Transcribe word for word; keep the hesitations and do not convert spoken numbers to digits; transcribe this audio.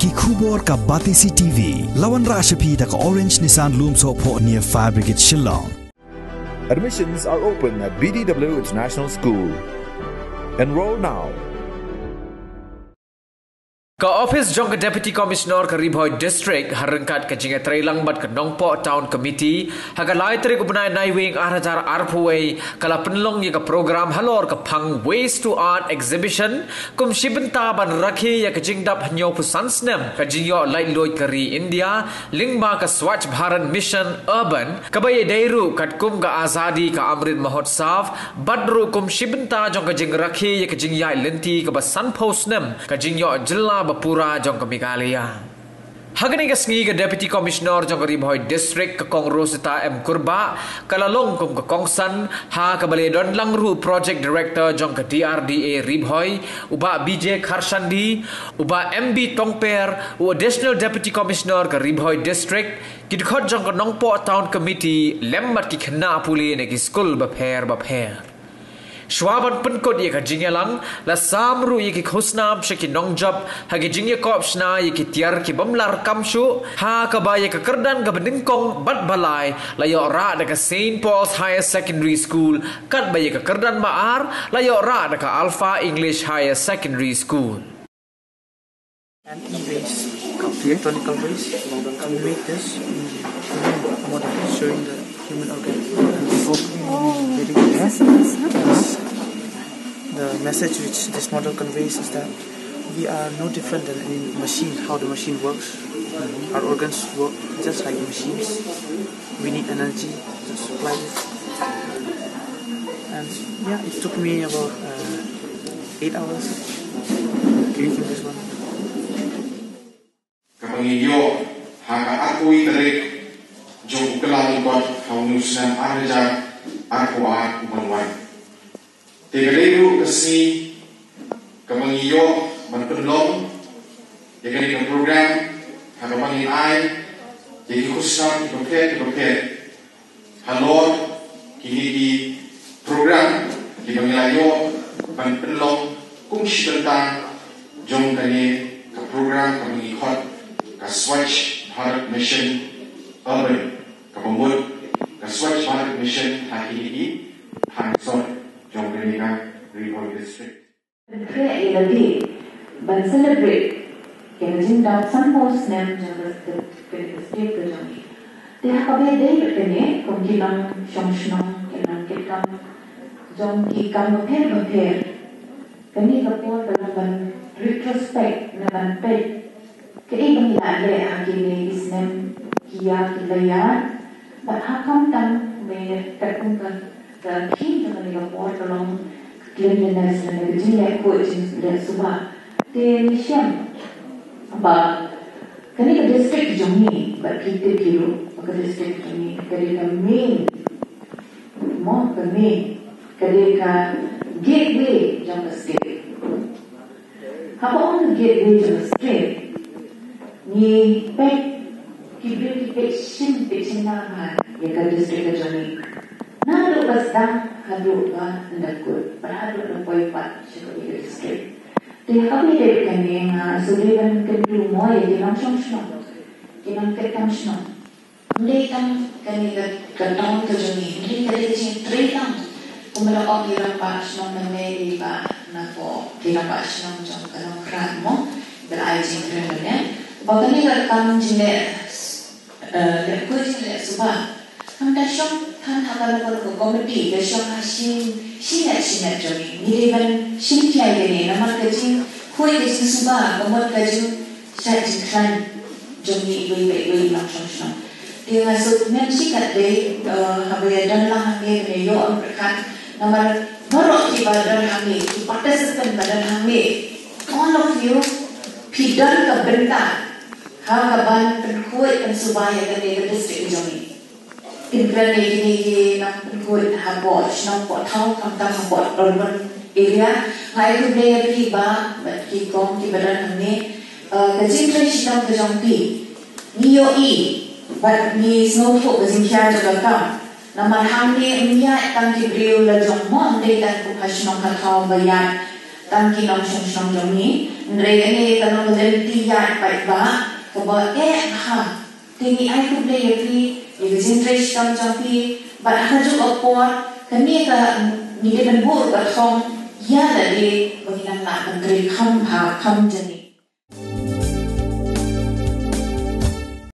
Ki khubor ka Batesi T V. La wanrah sha phi da ka Orange Nissan Lumsohphoh near Fire Brigade Shillong. Admissions are open at B D W International School. Enroll now. Ka ophis jong ka Deputy Commissioner ka Ri Bhoi District ha ryngkat ka jingïatreilang bad ka Nongpoh Town Committee ha ka lai tarik u bnai Naiwieng ar hajar arphew wei ka la pynlong ïa ka program halor ka phang Waste to Art Exhibition kum shi bynta ban rakhe ïa ka jingdap hynñiewphew san snem ka jingïoh laitluid ka ri India lyngba ka Swachh Bharat Mission Urban kaba ïadei ruh katkum ka Azadi ka Amrit Mahotsav bad ruh kum shi bynta jong ka jingrakhe ïa ka jingïaid lynti kaba sanphew snem ka jingïoh jylla ba pura jong ka Meghalaya. Ha kane ka sngi ka Deputy Commissioner jong ka Ri Bhoi District ka Kong Rosita M Kurbah ka la long kum ka kongsan ha kaba la ïadon lang ruh Project Director jong ka D R D A Ri Bhoi u Bah B J Kharshandi, u Bah M B Tongper u Additional Deputy Commissioner ka Ri Bhoi District, ki dkhot jong ka Nongpoh Town Committee lem bad ki khynnah pule na ki skul bapher bapher. Shuwa ban pynkut ïa ka jingïalang la sam ruh ïa ki khusnam sha ki nongjop ha ki jingïakop shna ïa ki tiar ki bym lah kam shuh ha kaba ïa ka kyrdan kaba nyngkong bad ba lai la ïoh rah da ka Saint Paul's Higher Secondary School katba ïa ka kyrdan ba ar la ïoh rah da ka Alpha English Higher Secondary School. And e-waste, electronic waste, and make this in human model, showing the human organ. Very good. The message which this model conveys is that we are no different than any machine, how the machine works. Our organs work just like machines. We need energy to supply it. And yeah, it took me about uh, eight hours creating this one. Kaba ngi ïoh ha ka arphew tarik jong u Kyllalyngkot ha une u snem ar hajar arphew ar u ban wan. Te ka dei ruh ka sngi kaba ngi ïoh ban pynlong ïa kane ka program ha kaba ngi ai ïa ki khusnam kiba pher kiba pher halor kine ki program kiba ngi la ïoh ban pynlong kum shi bynta jong kane ka program kaba ngi khot ka Swachh Bharat Mission Urban, kaba mut ka Swachh Bharat Mission ha kine ki thangsor jong kane ka Ri Bhoi District. Pynkreh ïa lade ban celebrate ïa ka jingdap sanphew snem jong ka state, ka state ka jong ngi. Te ha kaba ïadei bad kane, kum ki nongshong shnong, ki nongkitkam jong ki kam bapher bapher, kane ka por ka long ban retrospect ne ban peit kaei ba ngi la leh ha kine ki snem ki ïa ki la ïa. Bad ha kham tam me katkum ka Ka theme jong kane ka por ka long cleanliness lane ka jingleh khuid jingleh suba. Te ngi shem ba kane ka district jong ngi, bad phi tip hi ruh ba ka district jong ngi ka dei ka main, mo, ka main, ka dei ka gateway jong ka state. Haba ong ka gateway jong ka state, ngi peit, ki briew ki peit shim, peit shim na bha ïa ka district ka jong ngi. Naduh ba sdang haduh ba ynda kut, bad haduh ba poi pat sha kawei ka district. Te haba ïadei bad kane nga shu dei ban kyntu mo ïa ki nongshong shnong, ki nongkitkam shnong. Ym dei tang kane ka, ka town ka jong ngi, hynrei ka dei ka jingtrei lang. Kumba la ong, ki rangbah shnong mynne dei ba na ko, ki rangbah shnong jong ka Nongkhrah mo, ba la ai jingkren mynne. Ba kane ka kam jingleh, eh, leh khuid jingleh suba, kam da shong than ha kano kano ka komiti, ka shong ha shi, shi miet shi miet jong ngi. Ngi dei ban shim khia ïa kane, namar ka jingkhuid ka jingsuba ka mut ka jing shait jingkhlaiñ jong ngi iwei pa iwei i nongshong shnong. Te nga shu kmen shikatdei dei, eh, haba ïa don lang hangne ban ïa ïoh ruh pyrkhat namar baroh kiba don hangne, ki participant ba don hangne, all of you phi don ka bynta ha kaban pynkhuid pynsuba ïa kane ka district jong ngi. Ki kren ïa kine ki nongpynkhuid hapoh shnong, hapoh thaw, khamtam hapoh urban area. Nga ai khublei ïa phi Bah bad ki kong kiba don hangne. Eh, ka jingtrei shitom ka jong phi ngi ïohi bad ngi sngewthuh ka jingkhia jong ka kam. Namar hangne ym ïaid tang ki briew la jong mo, ym dei tang kum ha shnong ha thaw ba ïaid. Tang ki nongshong shnong jong ngi, hynrei kane ka long ka lynti ïaid paidbah kaba eh bha. Te ngi ai khublei ïa phi, ïa ka jingtrei shitom jong phi, bad ha kajuh ka por kane ka, ngi dei ban buh ka thong ïa lade ba ngin nang lah ban trei kham bha kham jani.